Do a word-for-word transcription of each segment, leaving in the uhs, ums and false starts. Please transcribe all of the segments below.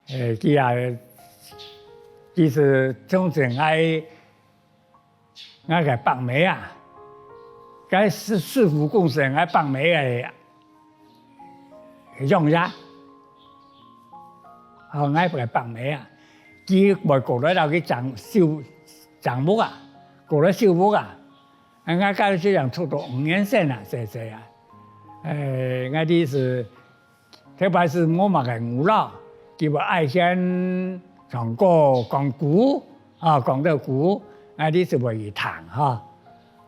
誒，佢啊，其實從前𠊎，𠊎个伯姆啊，該師，師傅公係𠊎伯姆个 鄉下，吼，𠊎个伯姆啊，佢會過來摎佢種，收，種木啊，過來收木啊。啊，𠊎該時正讀到五年生啊，細細啊。誒，𠊎个意思，特別係無麼个娛樂，佢會愛先唱歌、講古，啊，講到古，𠊎个意思會去聽，吼。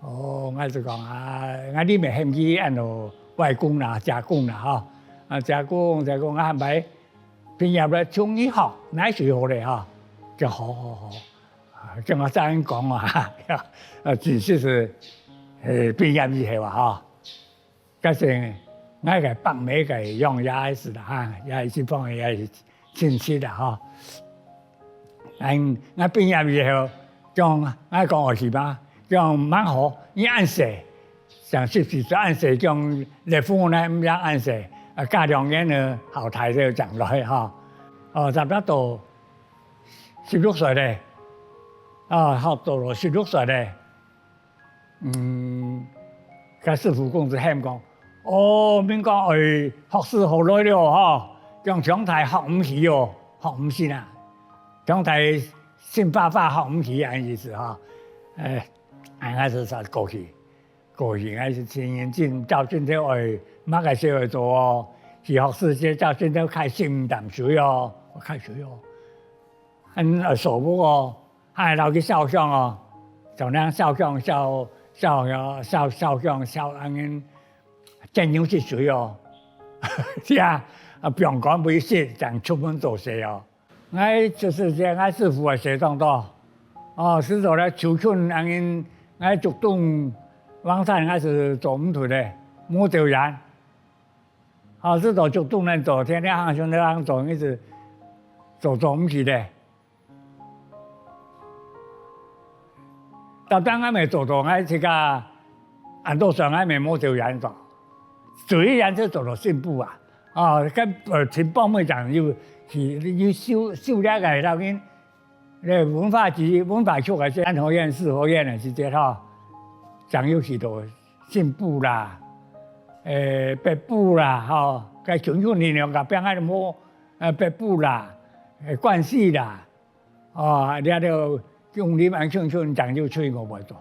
哦，𠊎就講啊，𠊎這乜喊佢恁樣外公啦、姐公啦，吼。啊，姐公，姐公，啊，後擺畢業了，請你學哪水好咧，吼。就好，好，好。啊，正話恁樣講啊，啊，其實係，誒，畢業以後啊，吼。 該時𠊎个伯姆个鄉下个事啦，哈，也係一方面也係親戚啦，吼。𠊎，𠊎畢業以後，講，𠊎講學習嘛，講蠻好，你恁細，像十四歲恁細，講離婚呢，毋使恁細，啊，隔兩年呢，好大就轉來，吼。哦，差不多十六歲咧，啊，好，到了十六歲咧， 嗯，該師傅公就喊講：「哦，明講愛學師好來了吼，講長大學毋起哦，學毋起啊，長大心花花學毋起恁意思吼。」誒，𠊎就煞過去，過去𠊎就真認真，照正頭愛麼个事愛做哦，去學師節照正頭㧡十五擔水哦，㧡水哦。 恁，呃，掃屋哦，還愛摎佢燒香哦，像恁樣燒香、燒，燒，燒，燒香、燒恁樣，煎油食水哦。係啊，啊，放光毋食，正出門做事哦。𠊎就係這𠊎師傅个事當多，哦，係做了就近恁樣，𠊎竹東、橫山𠊎係做毋出个，無走遠。 好，係做竹東人做，天天行上頭行做，一直做做毋起咧。到當𠊎乜做做，𠊎自家恁多歲，𠊎乜無走遠做，走遠就做到新埔啊。啊，該，呃，新埔尾正有，去，有修，修了个，摎人 咧文化局、文化局个，三合院、四合院个時節吼，正有去到新埔啦，誒，北埔啦，吼，該近近兩隔壁仔都無，呃，北埔啦，誒，關西啦，哦，了了，用林安近近正有去過無做。